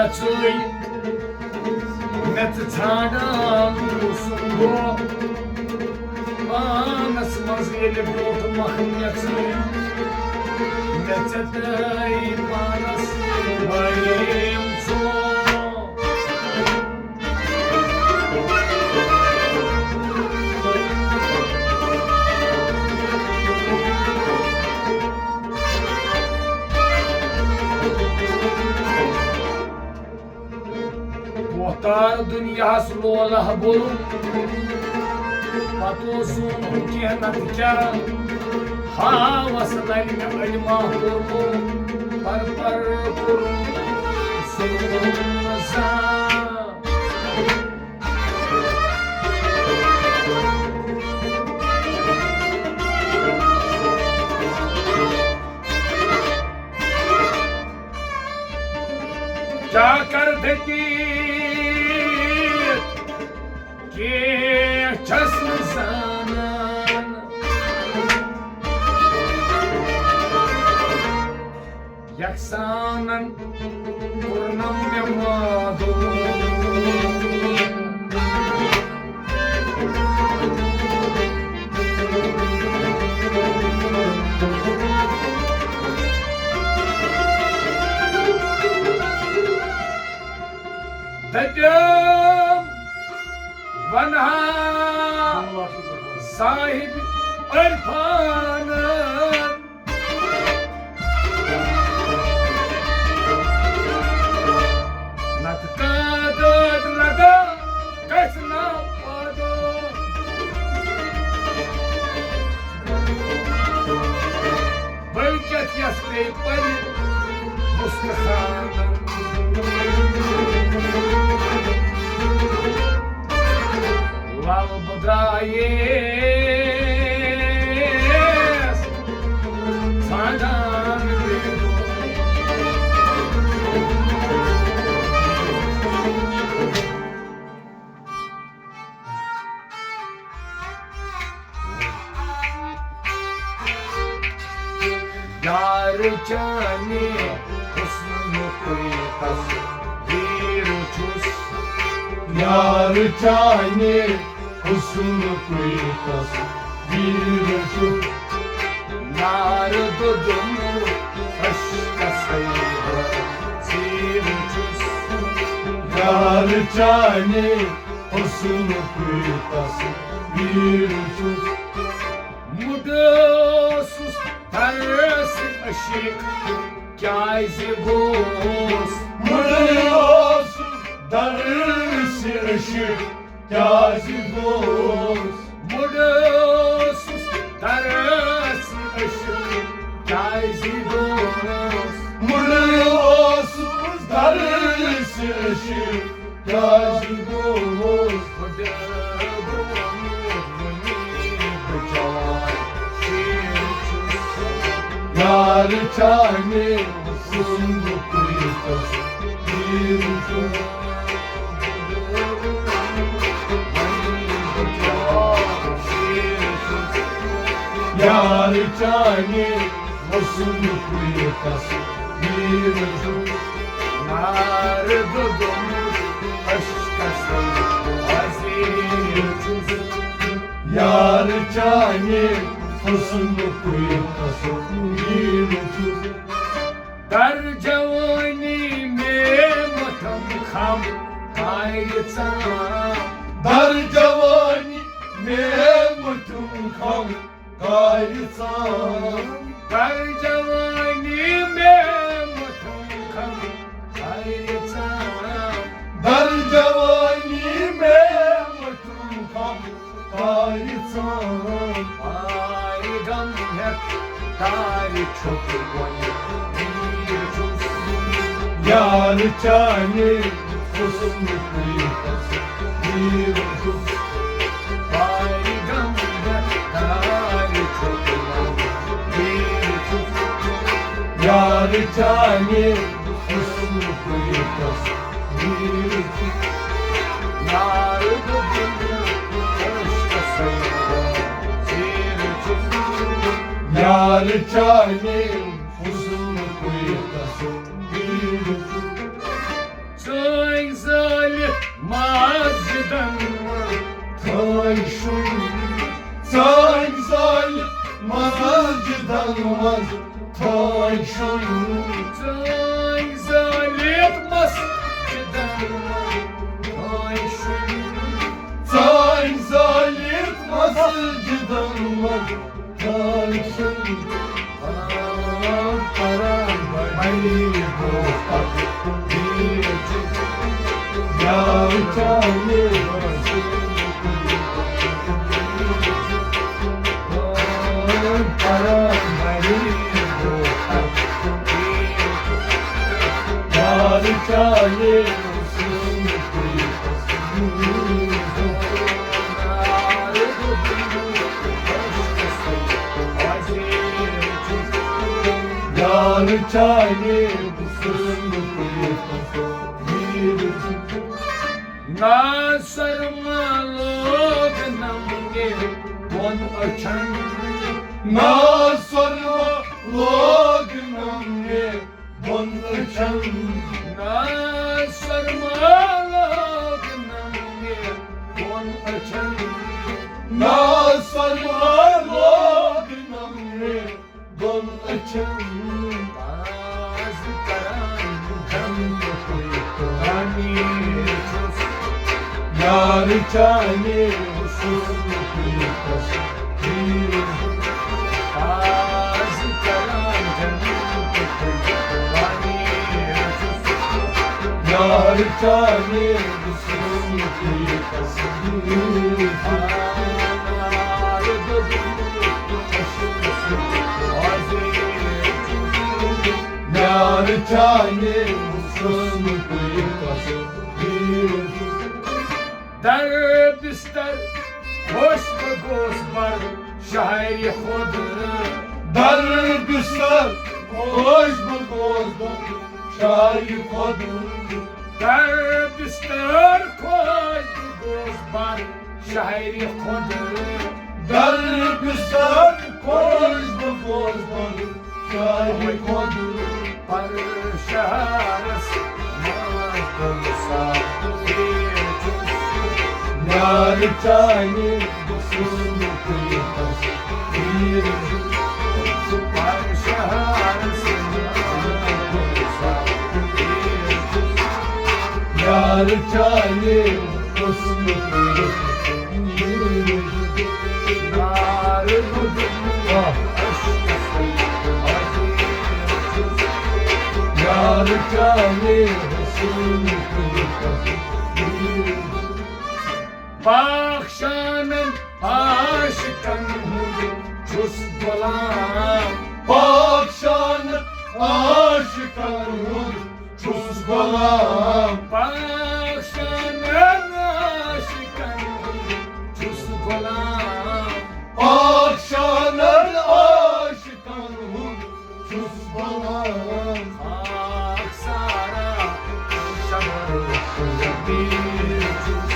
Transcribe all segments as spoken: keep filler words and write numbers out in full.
ژٕے مےٚ ژٕ ژھانڈان اوسُم دۄہ۔ پانس منٛز ییٚلہِ ڈوٹھ مۄکھ مےٚ ژٕے، مےٚ ژےٚ تہٕ پانس وٲیم ژوٚ۔ وۄتار دُنیاہس لولہ بوٚرُم، پتہٕ اوسُم کینٛہہ نتہٕ کیٛاہ، ہاوس لرِ مےٚ علمہ کوٚرمُت، پر پر کوٚرُم ظُلُم زان۔ کیٛاہ کر دٔپِتھ، کینٛہہ چھَس نہٕ زانان۔ یکسانن کوٚرنم مےٚ وعدٕ۔ دٔپِم ونہا صاحب عرفان، نتہٕ کانٛہہ دٲد لگا گژھِ نا پٲدٕ۔ بلکیت یس پیٚیہِ پننہِ مستخانن۔ لل بہٕ درٛایس ژھانٛڈان۔ یار چانہِ حسنُکُے تصویر چھُس۔ یار چانہِ حسنُکُے تصویر چھُس۔ نار دوٚدمُت عشقس ژیٖر چھُس۔ یار چانہِ حسنُکُے تصویر چھُس۔ مُڈٕ اوسُس درس عشق کیٛازِ گوس؟ مُڈٕ اوسُس درس عشق کیٛازِ گوس؟ مُڈٕ اوسُس درس عشق کیٛازِ گوس؟ مُڈٕ اوسُس درس عشق کیٛازِ گوس؟ خۄدا گوٚمُت وۄنۍ بہٕ جوان شیر چھُس۔ یار چانہِ حسنُکُے تصویر چھُس۔ یار چانہِ حسنُکُے تصویر چھُس۔ نار دوٚدمُت عشقس عزیز چھُس۔ یار چانہِ حسنُکُے تصویر چھُس۔ در جوانی میں مٹھم خم کائے ژام۔ در جوانی میں مٹھم خم کائے ژام۔ در جوانی میں مٹھم خم کائے ژام۔ در جوانی میں مٹھم خم کائے ژام۔ آے غم ہیٚتھ تارِ چھُکھ وۄنۍ ویٖر چھُس۔ یار چانہِ حسنُکُے تصویر چھُس۔ آے غم ہیٚتھ تارِ چھُکھ وۄنۍ ویٖر چھُس۔ یار چانہِ حسنُکُے تصویر چھُس۔ نار دوٚدمُت عشقس عزیز چھُس۔ یار چانہِ حسنُکُے تصویر چھُس۔ تھٲے شُنۍ، ژٲنۍ زٲلۍ مسجدن منٛز تھٲے شُنۍ۔ ژٲنۍ زٲلِتھ مسجدن منٛز تھٲے شُنۍ۔ ژٲنۍ زٲلِتھ مسجدن منٛز تھٲے شُنۍ۔ پران پران بڑی برونٛہہ پکان۔ یار چانہِ یار چانہِ ناصر ما لوگ نم کے بن اچھن۔ ناصر ما لوگ نم کے بن اچھن۔ ناصر ما لوگ نم کے بن اچھن۔ ناصر ما لوگ نم کے بن اچھن۔ باز کران جنت کوئی تعمیر چھُس۔ یار چانہِ حسن کوئی تصویر۔ باز کران جنت کوئی تعمیر چھُس۔ یار چانہِ حسن کوئی تصویر۔ یار چانہِ حسن کوئی تصویر۔ در بستر خوش بگوس بر شاعری خود۔ در بستر خوش بگوس بر شاعری خود۔ در بستر خوش بگوس بر شاعری خود۔ در بستر خوش بگوس بر شاعری خود۔ پر شہرس منٛز گُلزار۔ یار چانہِ حسن کوئی تصویر۔ پر شہرس منٛز گُلزار۔ یار چانہِ حسن کوئی تصویر۔ یار چانہِ حسن کوئی تصویر۔ پاک شانن عاشقن ہُنٛد چھُس غلام۔ پاک شانن عاشقن ہُنٛد چھُس غلام۔ پاک شانن عاشقن ہُنٛد چھُس غلام۔ پاک شانن عاشقن ہُنٛد چھُس غلام۔ خاک سارا شبر شبیر چھُس۔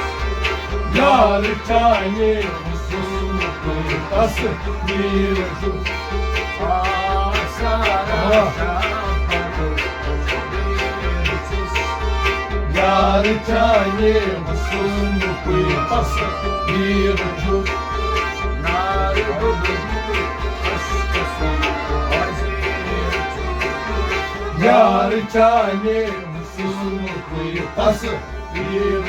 یار چانہِ حسن کوئی تصویر چھُس۔ خاک سارا شبر شبیر چھُس۔ یار چانہِ حسن کوئی تصویر چھُس۔ نار گُلزار۔ یار چانہِ حسن کوئی تصویر۔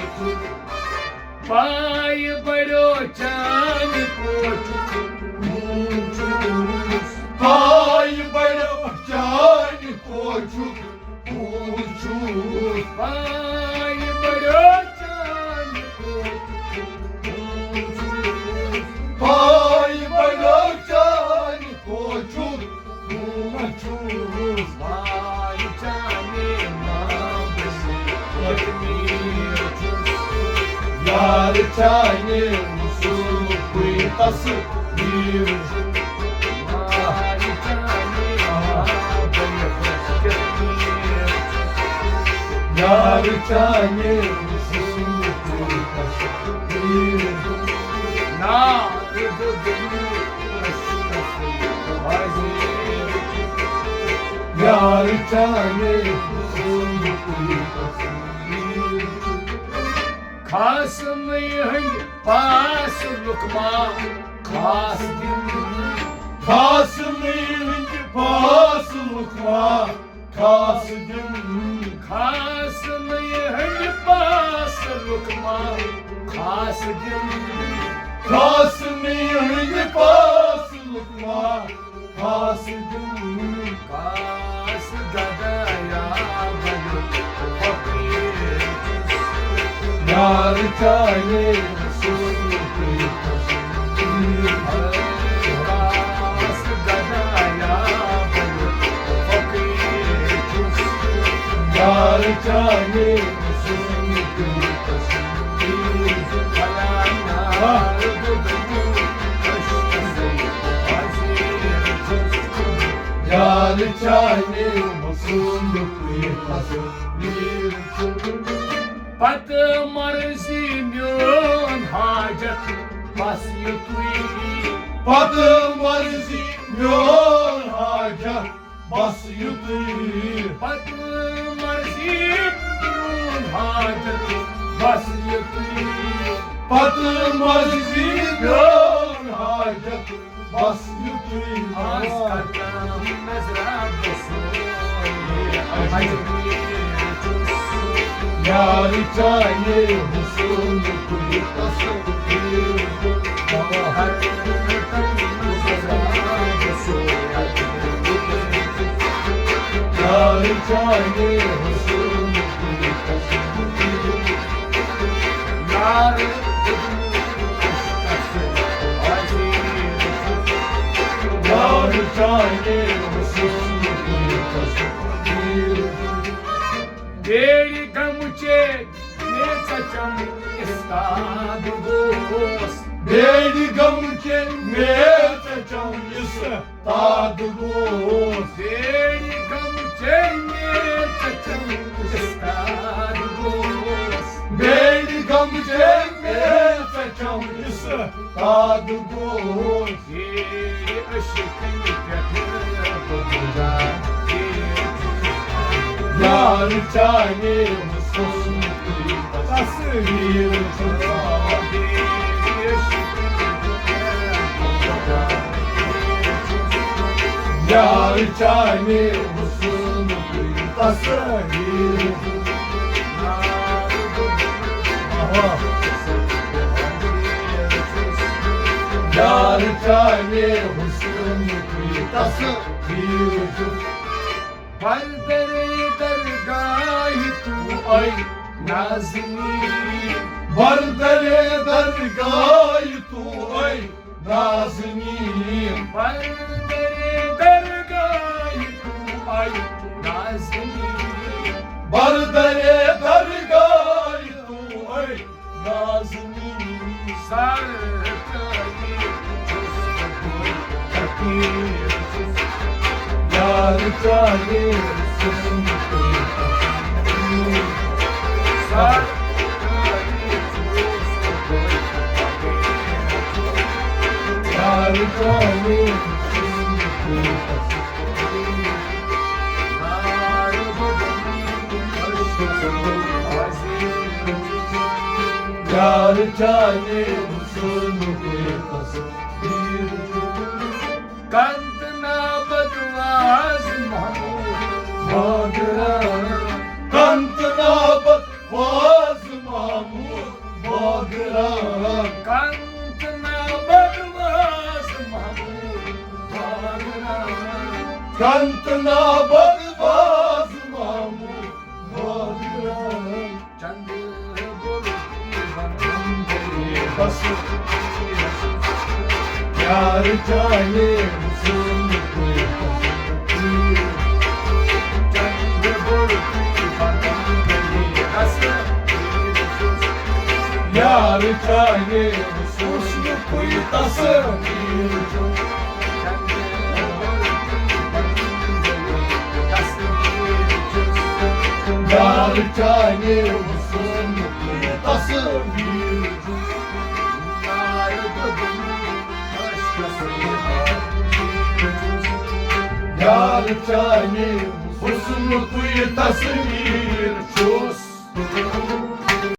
پایہِ بڑیو چانہِ کوٹھیُک۔ پایہِ بڑیو چانہِ کوٹھیُک۔ پایہِ بڑیو چانہِ کوٹھیُک۔ پایہِ بڑیو چانہِ کوٹھیُک۔ بہٕ چھُس وارِ چانہِ محبتہِ یتیٖم چھُس۔ یار چانہِ حسنُکُے تصویر چھُس۔ وارِ چانہِ محبتہِ یتیٖم چھُس۔ یار چانہِ حسنُکُے تصویر چھُس۔ نار دوٚدمُت عشقس وزیر۔ یار چانہِ حسنُکُے تصویر چھُس۔ خاصنٕے ہٕنٛدۍ پاس لُکما خاص دِنہٕ۔ خاصنٕے ہٕنٛدۍ پاس لُکما خاص دِنہٕ۔ خاصنٕے ہٕنٛدۍ پاس لُکما خاص دِنہٕ۔ خاصنٕے ہٕنٛدۍ پاس لُکما خاص دِنہٕ۔ خاص گدایا بنیو فقیٖر۔ یار چاہے سُہ خاص گدایا بنیو فقیٖر۔ یار چاہے سُہ یار چاہے سُہ پتہٕ مرضی میون حاجت بس یُتُے۔ پتہٕ مرضی میون حاجت بس یُتُے۔ پتہٕ مرضی میون حاجت بس یُتُے۔ پتہٕ مرضی میون حاجت بس یُتُے۔ آز کرتم نظرا بسوے اجمیر۔ یار چاہے حسن کوئی تصویر۔ یار چاہے حسن کوئی تصویر۔ یار یار چاہے حسن کوئی تصویر۔ بیڑی گم چے میچ چم استاد گوس۔ بیڑی گم چے میچ چم استاد گوس۔ بیڑی گم چے میچ چم استاد گوس۔ بیڑی گم چے میچ چم استاد گوس۔ یار چاہے حسن کوئی تصویر۔ یار چاہے حسن کوئی تصویر۔ یار چاہے حسن کوئی تصویر۔ بردرے درگاہ تو اے نازنین۔ بردرے درگاہ تو اے نازنین۔ بردرے درگاہ تو اے نازنین۔ بردرے درگاہ تو اے نازنین۔ سر یار چاہے حسن کوئی تصویر۔ یار چاہے حسن کوئی تصویر۔ یار چاہے حسن کوئی تصویر۔ کنت نابد واز محمود بادران۔ کنت نابد واز محمود بادران۔ کنت نابد واز محمود بادران۔ کنت نابد واز محمود بادران۔ چندٕ بُرقی بنان بس۔ یار چاہے حسن کوئی تصویر۔ چندٕ بُرقی بنان بس۔ یار چاہے حسن کوئی تصویر۔ یار چاہے حسن کوئی تصویر۔ یار چاہے حسن کوئی تصویر چھُس۔